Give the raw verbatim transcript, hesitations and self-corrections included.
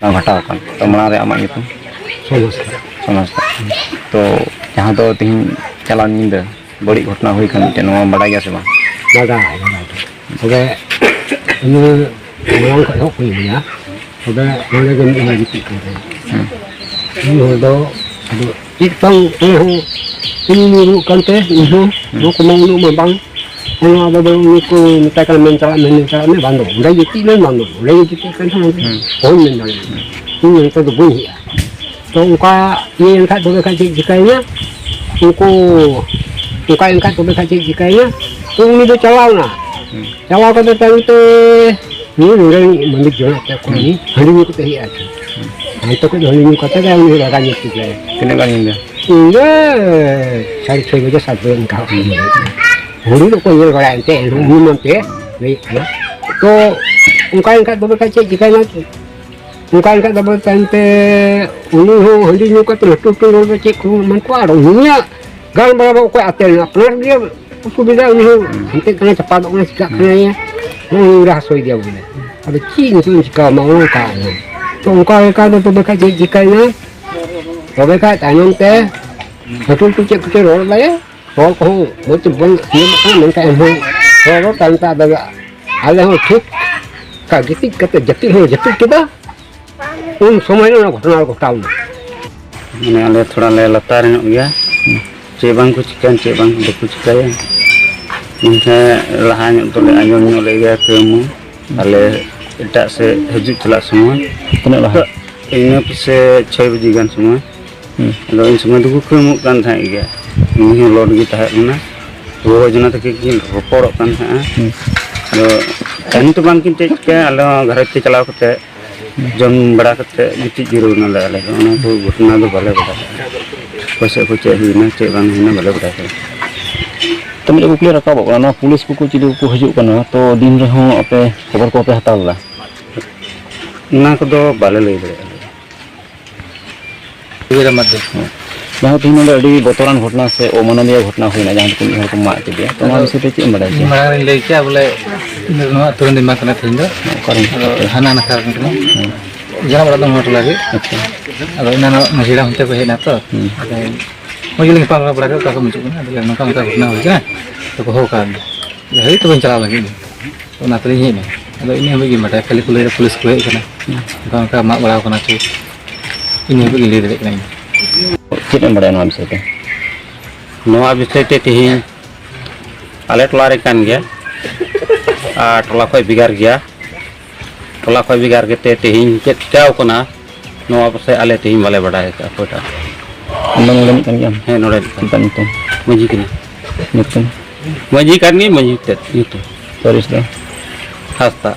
ᱜᱷᱚᱴᱟᱣ ᱟᱠᱟᱱ᱾ ᱛᱚ, ᱢᱟᱲᱟᱝ ᱨᱮ ᱟᱢᱟᱜ ᱧᱩᱛᱩᱢ? ᱥᱚᱢᱟᱡᱽ ᱠᱟᱱᱟ᱾ ᱥᱚᱢᱟᱡᱽ ᱠᱟᱱᱟ᱾ ᱛᱚ, ᱡᱟᱦᱟᱸ ᱫᱚ ᱛᱮᱦᱮᱧ ᱪᱟᱞᱟᱣ ᱧᱤᱫᱟᱹ ᱵᱟᱹᱲᱤᱡ ᱜᱷᱚᱴᱚᱱᱟ ᱦᱩᱭ ᱟᱠᱟᱱ ᱢᱤᱫᱴᱮᱱ, ᱱᱚᱣᱟ ᱵᱟᱰᱟᱭ ᱜᱮᱭᱟ ᱥᱮ ᱵᱟᱝ? ᱵᱟᱰᱟᱭ, ᱵᱟᱰᱟᱭ ᱜᱮ᱾ ᱛᱚᱵᱮ ᱤᱱᱟᱹ ᱢᱟᱲᱟᱝ ᱠᱷᱚᱱ ᱮᱦᱚᱵ ᱦᱩᱭ ᱞᱮᱱᱟ᱾ ᱛᱚᱵᱮ ᱱᱚᱰᱮ ᱜᱮ ᱢᱤᱫ ᱦᱚᱲ ᱜᱤᱛᱤᱡ ᱠᱟᱱ ᱛᱟᱦᱮᱸᱱᱟ᱾ ᱦᱮᱸ᱾ ᱩᱱᱤ ᱦᱚᱲ ᱫᱚ ᱟᱫᱚ ᱪᱮᱫ ᱵᱟᱝ, ᱚᱱᱟ ᱦᱚᱸ ᱩᱱᱤ ᱨᱩᱣᱟᱹᱜ ᱠᱟᱱᱛᱮ ᱩᱱᱤ ᱦᱚᱸ ᱦᱮᱸ᱾ ᱱᱚᱣᱟ ᱠᱚᱢᱟ ᱩᱱᱟᱹᱜ ᱢᱟ ᱵᱟᱝ᱾ ᱚᱱᱟ ᱟᱫᱚ ᱵᱚᱞᱮ ᱩᱱᱤ ᱠᱚ ᱢᱮᱛᱟᱭ ᱠᱟᱱᱟ, "ᱢᱮᱱ ᱪᱟᱞᱟᱜ ᱢᱮ, ᱢᱮᱱ ᱪᱟᱞᱟᱜ ᱢᱮ", ᱵᱟᱝ ᱫᱚ ᱚᱸᱰᱮ ᱜᱤᱛᱤᱡ ᱢᱮ, ᱵᱟᱝ ᱫᱚ ᱚᱸᱰᱮ ᱜᱮ ᱜᱤᱛᱤᱡ ᱠᱟᱱ ᱛᱟᱦᱮᱸᱱᱟ᱾ ᱦᱮᱸ᱾ ᱚᱦᱚᱧ ᱢᱮᱱ ᱫᱟᱲᱮᱭᱟᱜᱼᱟ᱾ ᱤᱧ ᱱᱚᱛᱮ ᱫᱚ ᱵᱟᱹᱧ ᱦᱮᱡᱼᱟ᱾ ᱛᱚ ᱚᱱᱠᱟ ᱤᱭᱟᱹ ᱮᱱᱠᱷᱟᱡ ᱛᱚᱵᱮ ᱠᱷᱟᱡ ᱪᱮᱫ ᱪᱤᱠᱟᱹᱭᱮᱱᱟ? ᱩᱱᱠᱩ ᱚᱱᱠᱟ ᱮᱱᱠᱷᱟᱡ ᱛᱚᱵᱮ ᱠᱷᱟᱡ ᱪᱮᱫ ᱪᱤᱠᱟᱹᱭᱮᱱᱟ? ᱛᱚ ᱩᱱᱤ ᱫᱚ ᱪᱟᱞᱟᱣᱱᱟ᱾ ᱦᱩᱸ᱾ ᱪᱟᱞᱟᱣ ᱠᱟᱛᱮ ᱛᱟᱭᱚᱢ ᱛᱮ ᱩᱱᱤ ᱱᱚᱰᱮ ᱢᱟᱹᱞᱤᱠ ᱡᱚᱱᱟᱜ ᱛᱮ ᱠᱚ ᱦᱩᱸ᱾ ᱩᱱᱤ ᱦᱟᱺᱰᱤ ᱧᱩ ᱠᱟᱛᱮ ᱦᱮᱡ ᱟᱠᱟᱱᱟ᱾ ᱦᱩᱸ᱾ ᱦᱟᱱᱛᱮ ᱠᱷᱚᱡ ᱫᱚ ᱦᱟᱺᱰᱤ ᱧᱩ ᱠᱟᱛᱮ ᱜᱮ ᱩᱱᱤ ᱨᱟᱜᱟ ᱧᱩ ᱠᱮᱫᱟᱭ᱾ ᱛᱤᱱᱟᱹᱜ ᱜᱟᱱ ᱧᱤᱫᱟᱹ? ᱧᱤᱫᱟᱹ ᱥᱟᱲᱮ ᱪᱷᱚᱭ ᱵᱟᱡᱮ, ᱥᱟᱛ ᱵᱟᱡᱮ ᱚᱱᱠᱟ ᱦᱩᱭ ᱠᱟᱱᱟ᱾ ᱦᱩᱲᱩ ᱫᱚᱠᱚ ᱧᱮᱞ ᱵᱟᱲᱟᱭᱟ ᱮᱱᱛᱮ, ᱮᱱᱦᱚᱸ ᱩᱱᱤ ᱢᱚᱱᱛᱮ ᱞᱟᱹᱭᱮᱫ ᱠᱟᱱᱟ᱾ ᱛᱚ ᱚᱱᱠᱟ ᱮᱱᱠᱷᱟᱡ ᱛᱚᱵᱮ ᱠᱷᱟᱡ ᱪᱮᱫ ᱪᱤᱠᱟᱹᱭᱮᱱᱟ? ᱚᱱᱠᱟ ᱮᱱᱠᱷᱟᱡ ᱫᱚ ᱛᱟᱭᱚᱢ ᱛᱮ ᱩᱱᱤ ᱦᱚᱸ ᱦᱟᱺᱰᱤ ᱧᱩ ᱠᱟᱛᱮ ᱞᱟᱹᱴᱩ ᱞᱟᱹᱴᱩ ᱨᱚᱲ ᱫᱚ ᱪᱮᱫ ᱠᱚ ᱢᱮᱱ ᱠᱚᱣᱟ, ᱟᱨ ᱩᱱᱤᱭᱟᱜ ᱜᱟᱞᱢᱟᱨᱟᱣ ᱫᱚ ᱚᱠᱚᱭ ᱟᱛᱮ ᱨᱮᱱᱟᱜ ᱟᱯᱱᱟᱨ ᱜᱮ ᱚᱥᱩᱵᱤᱫᱷᱟ, ᱩᱱᱤ ᱦᱚᱸ ᱦᱟᱱᱛᱮ ᱠᱟᱱᱟ, ᱪᱟᱯᱟᱫᱚᱜ ᱠᱟᱱᱟ, ᱪᱤᱠᱟᱜ ᱠᱟᱱᱟ, ᱤᱭᱟᱹ ᱱᱚᱜᱼᱚᱭ ᱧᱩᱨ ᱦᱟᱹᱥᱩᱭᱮᱫᱮᱭᱟ ᱵᱚᱞᱮ᱾ ᱟᱫᱚ ᱪᱮᱫ ᱱᱤᱛᱚᱜ ᱤᱧ ᱪᱤᱠᱟᱹᱣᱟᱢᱟ, ᱚᱱᱮ ᱚᱱᱠᱟ ᱠᱟᱱᱟ᱾ ᱛᱚ ᱚᱱᱠᱟ ᱞᱮᱠᱟ ᱫᱚ ᱛᱚᱵᱮ ᱠᱷᱟᱡ ᱪᱮᱫ ᱪᱤᱠᱟᱹᱭᱮᱱᱟ? ᱛᱚᱵᱮ ᱠᱷᱟᱡ ᱛᱟᱭᱱᱚᱢ ᱛᱮ ᱞᱟᱹᱴᱩ ᱞᱟᱹᱴᱩ ᱪᱮᱫ ᱠᱚᱪᱚᱭ ᱨᱚᱲ ᱫᱟᱭ, ᱦᱚᱲ ᱠᱚᱦᱚᱸ ᱢᱚᱡᱽ ᱛᱮ ᱵᱟᱝ ᱟᱸᱡᱚᱢᱚᱜ ᱠᱟᱱᱟ, ᱢᱮᱱᱠᱷᱟᱱ ᱮᱱᱦᱚᱸ ᱨᱚᱲ ᱨᱚᱲ ᱛᱟᱭᱚᱢ ᱛᱮ ᱟᱫᱚ ᱟᱞᱮ ᱦᱚᱸ ᱴᱷᱤᱠ ᱚᱱᱠᱟ ᱜᱤᱛᱤᱡ ᱠᱟᱛᱮ ᱡᱟᱹᱯᱤᱫ ᱦᱚᱸᱞᱮ ᱡᱟᱹᱯᱤᱫ ᱠᱮᱫᱟ᱾ ᱩᱱ ᱥᱚᱢᱚᱭ ᱨᱮ ᱚᱱᱟ ᱜᱷᱚᱴᱚᱱᱟ ᱜᱷᱚᱴᱟᱣ ᱮᱱᱟ᱾ ᱢᱟᱱᱮ ᱟᱞᱮ ᱛᱷᱚᱲᱟ ᱞᱮ ᱞᱟᱛᱟᱨ ᱧᱚᱜ ᱜᱮᱭᱟ, ᱪᱮᱫ ᱵᱟᱝ ᱠᱚ ᱪᱤᱠᱟᱹᱭᱟ, ᱪᱮᱫ ᱵᱟᱝ ᱵᱟᱠᱚ ᱪᱤᱠᱟᱹᱭᱟ᱾ ᱢᱮᱱᱠᱷᱟᱱ ᱞᱟᱦᱟ ᱧᱚᱜ ᱫᱚᱞᱮ ᱟᱸᱡᱚᱢ ᱧᱚᱜ ᱞᱮᱫ ᱜᱮᱭᱟ ᱠᱟᱹᱣᱢᱟᱹ, ᱟᱞᱮ ᱮᱴᱟᱜ ᱥᱮᱫ ᱦᱤᱡᱩᱜ ᱪᱟᱞᱟᱜ ᱥᱚᱢᱚᱭ᱾ ᱛᱤᱱᱟᱹᱜ ᱞᱟᱦᱟ? ᱤᱱᱟᱹ ᱯᱟᱥᱮ ᱪᱷᱚᱭ ᱵᱟᱡᱮ ᱜᱟᱱ ᱥᱚᱢᱚᱭ᱾ ᱦᱩᱸ᱾ ᱟᱫᱚ ᱩᱱ ᱥᱚᱢᱚᱭ ᱫᱚᱠᱚ ᱠᱟᱹᱣᱢᱟᱹᱜ ᱠᱟᱱ ᱛᱟᱦᱮᱸᱫ ᱜᱮᱭᱟ, ᱩᱱᱤ ᱦᱚᱸ ᱞᱚᱰ ᱜᱮ ᱛᱟᱦᱮᱸ ᱠᱟᱱᱟ᱾ ᱜᱚᱜᱚ ᱡᱚᱱᱟ ᱛᱟᱹᱠᱤᱱ ᱠᱤᱱ ᱨᱚᱯᱚᱲᱚᱜ ᱠᱟᱱ ᱛᱟᱦᱮᱸᱫᱼᱟ᱾ ᱦᱩᱸ᱾ ᱟᱫᱚ ᱛᱟᱭᱚᱢ ᱛᱮ ᱵᱟᱝ ᱠᱤᱱ ᱪᱮᱫ ᱪᱤᱠᱟᱹᱭᱟ, ᱟᱞᱮ ᱦᱚᱸ ᱜᱷᱟᱨᱚᱸᱡᱽ ᱛᱮ ᱪᱟᱞᱟᱣ ᱠᱟᱛᱮ ᱡᱚᱢ ᱵᱟᱲᱟ ᱠᱟᱛᱮ ᱜᱤᱛᱤᱡ ᱡᱤᱨᱟᱹᱣ ᱮᱱᱟᱞᱮ ᱟᱞᱮ ᱫᱚ᱾ ᱚᱱᱟ ᱠᱚ ᱜᱷᱚᱴᱚᱱᱟ ᱫᱚ ᱵᱟᱞᱮ ᱵᱟᱲᱟᱭᱟ᱾ ᱚᱠᱚᱭ ᱥᱮᱫ ᱠᱷᱚᱱ ᱪᱮᱫ ᱦᱩᱭᱱᱟ, ᱪᱮᱫ ᱵᱟᱝ ᱦᱩᱭᱱᱟ, ᱵᱟᱞᱮ ᱵᱟᱲᱟᱭ ᱠᱟᱱᱟ᱾ ᱛᱚ, ᱢᱤᱫᱴᱮᱱ ᱠᱩᱠᱞᱤ ᱨᱟᱠᱟᱵᱚᱜ ᱠᱟᱱᱟ, ᱱᱚᱣᱟ ᱯᱩᱞᱤᱥ ᱠᱚᱠᱚ ᱪᱤᱞᱤ ᱠᱚᱠᱚ ᱦᱤᱡᱩᱜ ᱠᱟᱱᱟ, ᱛᱚ, ᱫᱤᱱ ᱨᱮᱦᱚᱸ ᱟᱯᱮ ᱠᱷᱚᱵᱚᱨ ᱠᱚ ᱵᱟᱯᱮ ᱦᱟᱛᱟᱣ ᱞᱮᱫᱟ? ᱚᱱᱟ ᱠᱚᱫᱚ ᱵᱟᱞᱮ ᱞᱟᱹᱭ ᱫᱟᱲᱮᱭᱟᱜᱼᱟ᱾ ᱡᱟᱦᱟᱸ ᱛᱮᱦᱮᱧ ᱱᱚᱰᱮ ᱟᱹᱰᱤ ᱵᱚᱛᱚᱨᱟᱱ ᱜᱷᱚᱴᱚᱱᱟ ᱥᱮ ᱚᱢᱟᱱᱚᱵᱤᱭᱚ ᱜᱷᱚᱴᱚᱱᱟ ᱦᱩᱭᱱᱟ, ᱡᱟᱦᱟᱸ ᱫᱚ ᱢᱤᱫ ᱦᱚᱲ ᱠᱚ ᱢᱟᱜ ᱠᱮᱫᱮᱭᱟ, ᱛᱚ, ᱱᱚᱣᱟ ᱟᱫᱚ ᱵᱤᱥᱚᱭ ᱛᱮ ᱪᱮᱫ ᱮᱢ ᱵᱟᱲᱟᱭᱟ? ᱢᱟᱲᱟᱝ ᱨᱤᱧ ᱞᱟᱹᱭ ᱠᱮᱜᱼᱟ, ᱵᱚᱞᱮ, ᱤᱧ ᱫᱚ ᱱᱚᱣᱟ ᱟᱹᱛᱩ ᱨᱮᱱ ᱫᱚ ᱵᱟᱝ ᱠᱟᱱᱟ ᱛᱮᱦᱮᱧ ᱫᱚ᱾ ᱚᱠᱟ ᱨᱮᱱ ᱟᱫᱚ ᱠᱟᱱᱟ? ᱦᱟᱱᱟ ᱱᱟᱠᱷᱟ ᱨᱮᱱ ᱠᱟᱱᱟ᱾ ᱦᱮᱸ᱾ ᱡᱟᱱᱟᱢ ᱚᱲᱟᱜ ᱫᱚ ᱱᱚᱣᱟ ᱴᱚᱞᱟ ᱜᱮ᱾ ᱟᱪᱪᱷᱟ᱾ ᱟᱫᱚ ᱮᱱᱟᱱ ᱢᱟᱹᱡᱷᱤ ᱦᱟᱲᱟᱢ ᱚᱱᱛᱮ ᱠᱚ ᱦᱮᱡ ᱮᱱᱟ ᱛᱚ᱾ ᱦᱩᱸ᱾ ᱟᱫᱚ ᱢᱚᱡᱽ ᱜᱮᱞᱤᱧ ᱜᱟᱯᱟᱞᱢᱟᱨᱟᱣ ᱵᱟᱲᱟ ᱠᱮᱫᱟ, ᱚᱠᱟ ᱠᱚ ᱢᱩᱪᱟᱹᱫ ᱠᱟᱱᱟ, ᱟᱫᱚ ᱱᱚᱝᱠᱟ ᱚᱱᱠᱟ ᱜᱷᱚᱴᱚᱱᱟ ᱦᱩᱭ ᱠᱟᱱᱟ, ᱛᱚ ᱠᱚ ᱦᱚᱦᱚ ᱠᱟᱣᱫᱤᱧᱟ᱾ ᱦᱮᱡ ᱛᱚᱵᱮᱧ ᱪᱟᱞᱟᱣ ᱞᱟᱹᱜᱤᱫ ᱜᱮ᱾ ᱛᱚ ᱚᱱᱟ ᱛᱮᱞᱤᱧ ᱦᱮᱡ ᱮᱱᱟ᱾ ᱟᱫᱚ ᱤᱱᱟᱹ ᱦᱟᱹᱵᱤᱡ ᱜᱮ ᱵᱟᱰᱟᱭ, ᱠᱷᱟᱹᱞᱤ ᱠᱚ ᱞᱟᱹᱭᱫᱟ ᱯᱩᱞᱤᱥ ᱠᱚ ᱦᱮᱡ ᱟᱠᱟᱱᱟ, ᱚᱱᱠᱟ ᱚᱱᱠᱟ ᱢᱟᱜ ᱵᱟᱲᱟᱣ ᱠᱟᱱᱟ ᱠᱚ, ᱤᱱᱟᱹ ᱦᱟᱹᱵᱤᱡ ᱜᱮ ᱞᱟᱹᱭ ᱫᱟᱲᱮᱭᱟᱜ ᱠᱟᱱᱟ ᱤᱧ᱾ ᱪᱮᱫ ᱮᱢ ᱵᱟᱲᱟᱭᱟ ᱱᱚᱣᱟ ᱵᱤᱥᱚᱭ ᱛᱮ? ᱱᱚᱣᱟ ᱵᱤᱥᱚᱭ ᱛᱮ ᱛᱮᱦᱮᱧ ᱟᱞᱮ ᱴᱚᱞᱟ ᱨᱮ ᱠᱟᱱ ᱜᱮᱭᱟ, ᱟᱨ ᱴᱚᱞᱟ ᱠᱷᱚᱡ ᱵᱷᱮᱜᱟᱨ ᱜᱮᱭᱟ᱾ ᱴᱚᱞᱟ ᱠᱷᱚᱡ ᱵᱷᱮᱜᱟᱨ ᱜᱮᱛᱮ ᱛᱮᱦᱮᱧ ᱪᱮᱫ ᱪᱤᱠᱟᱣ ᱠᱟᱱᱟ, ᱱᱚᱣᱟ ᱯᱟᱥᱮᱡ ᱟᱞᱮ ᱛᱮᱦᱮᱧ ᱵᱟᱞᱮ ᱵᱟᱰᱟᱭ ᱟᱠᱟᱫᱼᱟ ᱚᱠᱚᱭᱴᱟᱜ᱾ ᱟᱢ ᱫᱚ ᱱᱚᱰᱮ ᱨᱤᱱᱤᱡ ᱠᱟᱱ ᱜᱮᱭᱟᱢ? ᱦᱮᱸ, ᱱᱚᱰᱮ ᱨᱤᱱᱤᱡ ᱠᱟᱱ᱾ ᱪᱮᱫ ᱛᱟᱢ ᱧᱩᱛᱩᱢ? ᱢᱟᱹᱡᱷᱤ ᱠᱟᱱᱟ᱾ ᱧᱩᱛᱩᱢ? ᱢᱟᱹᱡᱷᱤ ᱠᱟᱱ ᱜᱮ, ᱢᱟᱹᱡᱷᱤ ᱛᱮᱫ ᱧᱩᱛᱩᱢ᱾ ᱯᱟᱹᱨᱤᱥ ᱫᱚ? ᱦᱟᱸᱥᱫᱟ᱾